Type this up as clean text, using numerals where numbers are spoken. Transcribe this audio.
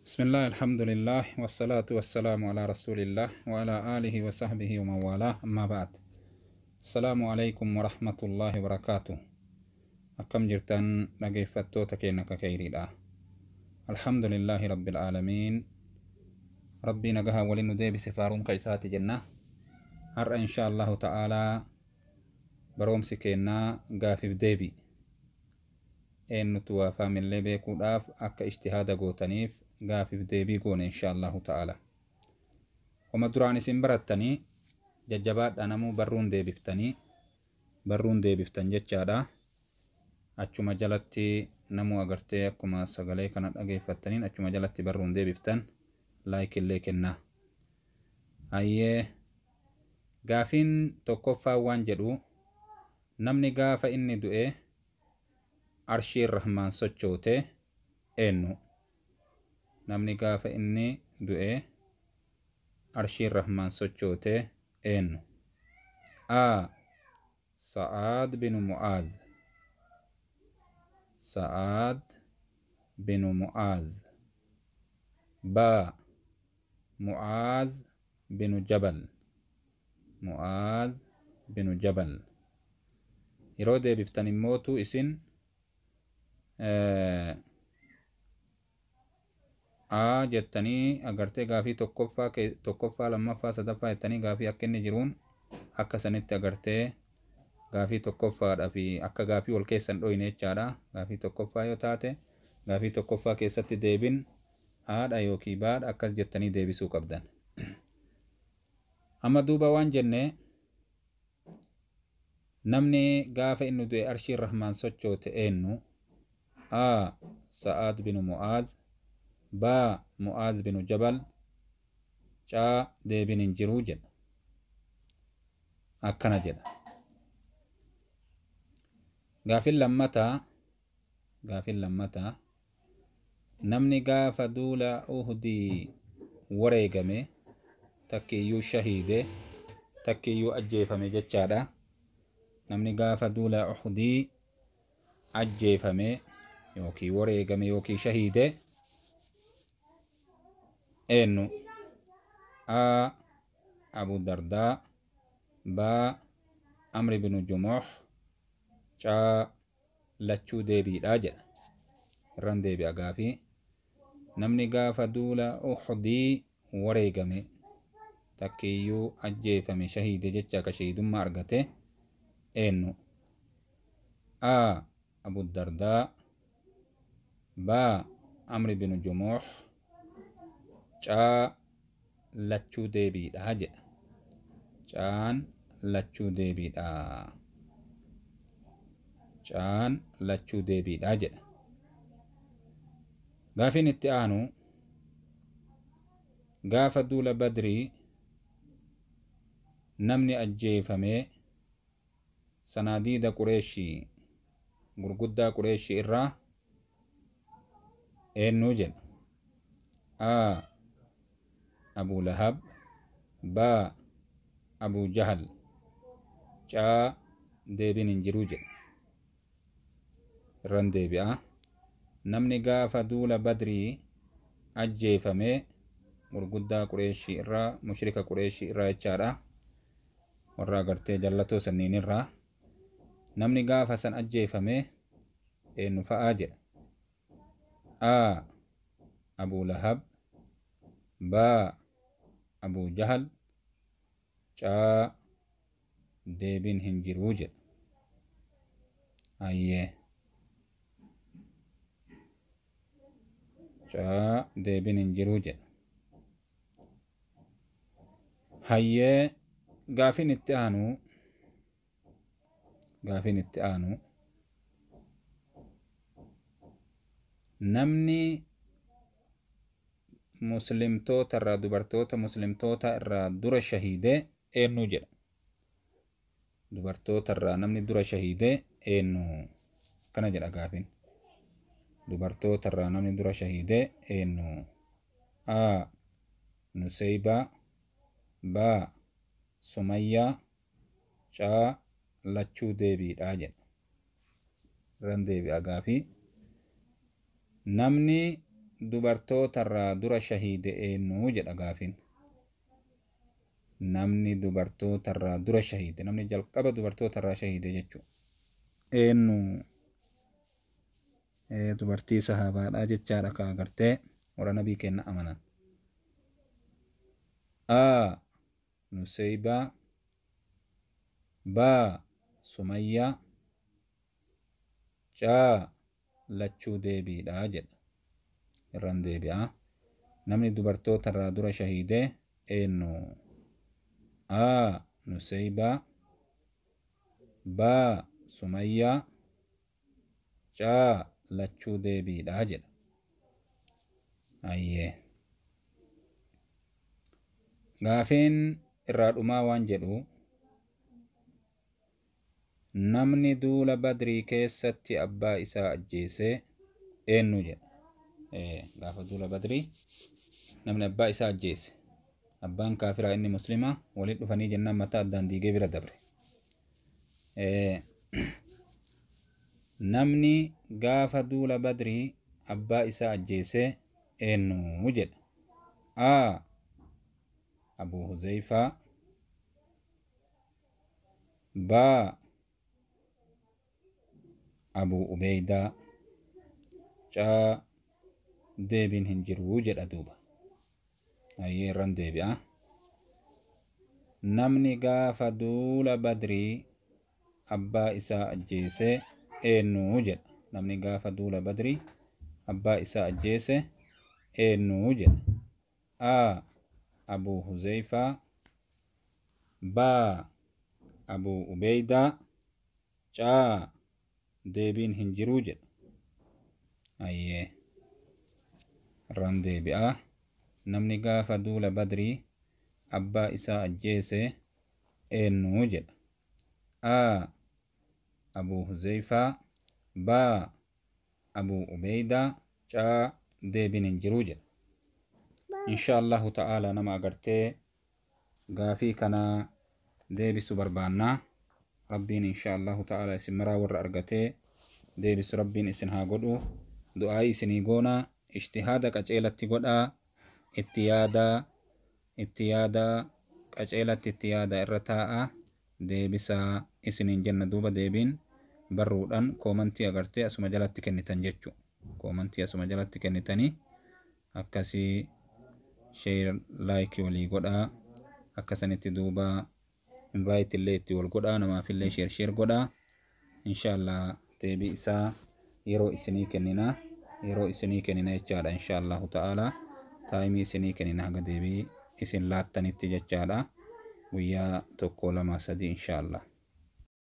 بسم الله، الحمد لله، والصلاة والسلام على رسول الله وعلى آله وصحبه ومن والاه، أما بعد، السلام عليكم ورحمة الله وبركاته. Akkam jirtan dhaggeeffattoota keenya kakayriidha? الحمد لله رب العالمين، rabbii nagahaa waliin nu deebise faaruun isaati jenna. Har'a إن شاء الله تعالى baroomsi kennaa gaafiif deebii eenyutu waa faamillee beekuudhaaf akka ijtihaada gootaniif gaafiif deebii goone إن شاء الله تعالى. Homa duraan isin barattanii jajjabaadha, namuu barruun deebiftanii barruun deebiftan jechaadha. Achuma jalatti namuu agartee akkuma sagalee kana dhageeffattaniin achuma jalatti barruun deebiftan, like illee kennaa. Hayyee, gaafiin tokkoffaa waan jedhu: namni gaafa inni du'e arshiin rahmaan sochoote eenyu? Namni gaafa inni du'e arshiin rahmaan sochoote eenyu? A. Sa'aad binu Mu'aad, Sa'aad binu Mu'aad. B. Mu'aad binu Jabal, Mu'aad binu Jabal. Yeroo deebiftan immootu isin A jettanii agartee gaafii tokkoffaa, tokkoffaa, lammaffaa, sadaffaa jettanii gaafii akka inni jiruun akka sanitti agartee gaafii tokkoffaadha fi akka gaafii wal keessan dhoyne jechaadha. Gaafii tokkoffaa yoo taate, gaafii tokkoffaa keessatti deebin Aadha yookiin Baadha akkas jettanii deebisuu qabdan. Amma duuba waan jenne: namni gaafa inni du'e arshiin rahmaan sochoote eenyu? A. Sa'aad binu Mu'aad. B. Mu'aad binu Jabal. C. Deebin hin jiruu jedha. Akkana jedha. Gaafin lammataa, gaafin lammataa: namni gaafa duula Uhudii wareegame, takkiiyyuu shahiide, takkiiyyuu ajjeefame jechaadha. Namni gaafa duula Uhudii ajjeefame yookiin wareegame yookiin shahiide eenyu? A. Abu Dardaa. B. Amri binu Jumuux. C. Lachuu deebiidha jedha. Irran deebi'a gaafii. Namni gaafa duula Uhudii wareegame, takkiiyyuu ajjeefame, shahiide jecha ka shahiidummaa argate eenyu? A. Abu Dardaa. B. Amri binu Jumuux. C. Lachuu deebiidha jedha. Caan lachuu deebiidha. Caan lachuu deebiidha jedha. Gaafiin itti aanu: gaafa duula Badrii namni ajjeefame sanaadiida Qureeshii, gurguddaa Qureeshii irraa eenyu jedha. A. Abu Lahab. B. Abu Jahal. C. Deebiin hin jiruu jedha. Irran deebi'a. Namni gaafa duula Badrii ajjeefame gurguddaa Qureeshii irraa, mushrika Qureeshii irraa jechaadha. Warra agartee jallatoo sanniin irraa. Namni gaafa san ajjeefame eenyu fa'aa jedha. A. Abu Lahab. B. Abu Jahal. C. Deebiin hin jiruu jedha. Ayyee. C. Deebiin hin jiruu jedha. Hayyee, gaafiin itti aanu, gaafiin itti aanu: namni muslimtoota irraa, dubartoota muslimtoota irraa dura shahiidee eenyu jedha. Dubartoota irraa namni dura shahiidee eenyu? Kana jedha gaafiin. Dubartoota irraa namni dura shahiidee eenyu? A. Nuseybaa. B. Sumayyaa. C. Lachuu deebiidha jedha. Irran deebi'a gaafii. Namni dubartootarraa dura shahiide eenyu jedha gaafin. Namni dubartootarraa dura shahiide, namni jalqaba dubartootarraa shahiide jechuudha. Eenyu? Dubartii sahaabaadhaa jechaadha ka agartee warra nabii kenna amanan. A. Nuseybaa, B. Sumayyaa, C. Lachuu deebiidha jedha. Irraan deebi'a. Namni dubartootarraa dura shahiide eenyu? A. Nuseybaa, B. Sumayyaa, C. Lachuu deebiidha jedha. Ayyee. Gaafiin irraa dhumaa waan jedhu, namni duula Badrii keessatti abbaa isaa ajjeese eenyu jedha. Gaafa duula Badrii namni abbaa isaa ajjeese, abbaan kaafiraa inni muslima walitti dhufanii jennaan mataa addaan diigee bira dabre. Namni gaafa duula Badrii abbaa isaa ajjeese eenyu jedha. A. Abu Huzayfaa, B. Abu Ubeydaa, C. Deebiin hin jiru jedha duuba. Ayyee, irraan deebi'a. Namni gaafa duula Badrii abbaa isaa ajjeese eenyu jedha. Namni gaafa duula Badrii abbaa isaa ajjeese eenyu jedha. A. Abu Huzayfaa, B. Abu Ubeydaa, C. Deebiin hin jiru jedha. Ayyee. Irraan deebi'a. Namni gaafa duula Badrii abbaa isaa ajjeese eenyu jedha. A. Abu Huzayfaa, B. Abu Ubeydaa, C. Deebiin hin jiru jedha. Insha Allahu ta'ala nama agartee gaafii kana deebisu barbaannaa. Rabbiin insha Allahu ta'ala isin maraa warra argatee deebisu Rabbiin isin haa godhu. Du'aayii isinii goonaa, ijtihaada qaceelatti godhaa, itti yaadaa, itti yaadaa, qaceelatti itti yaadaa, irra taa'aa deebisaa isiniin jenna. Duuba deebiin barruudhaan koomantii agartee asuma jalatti kennitan jechu. Koomantii asuma jalatti kennitanii akkasii share, like walii godhaa akkasanitti. Duuba invite illee itti wal godhaa, namaaf illee share share godhaa. Insha Allah deebii isaa yeroo isinii kennina, yeroo isinii kennina jechaadha. Insha Allahu ta'ala time isinii kennina haga deebii isin laattanitti jechaadha. Guyyaa 1, 2, 3 insha Allah.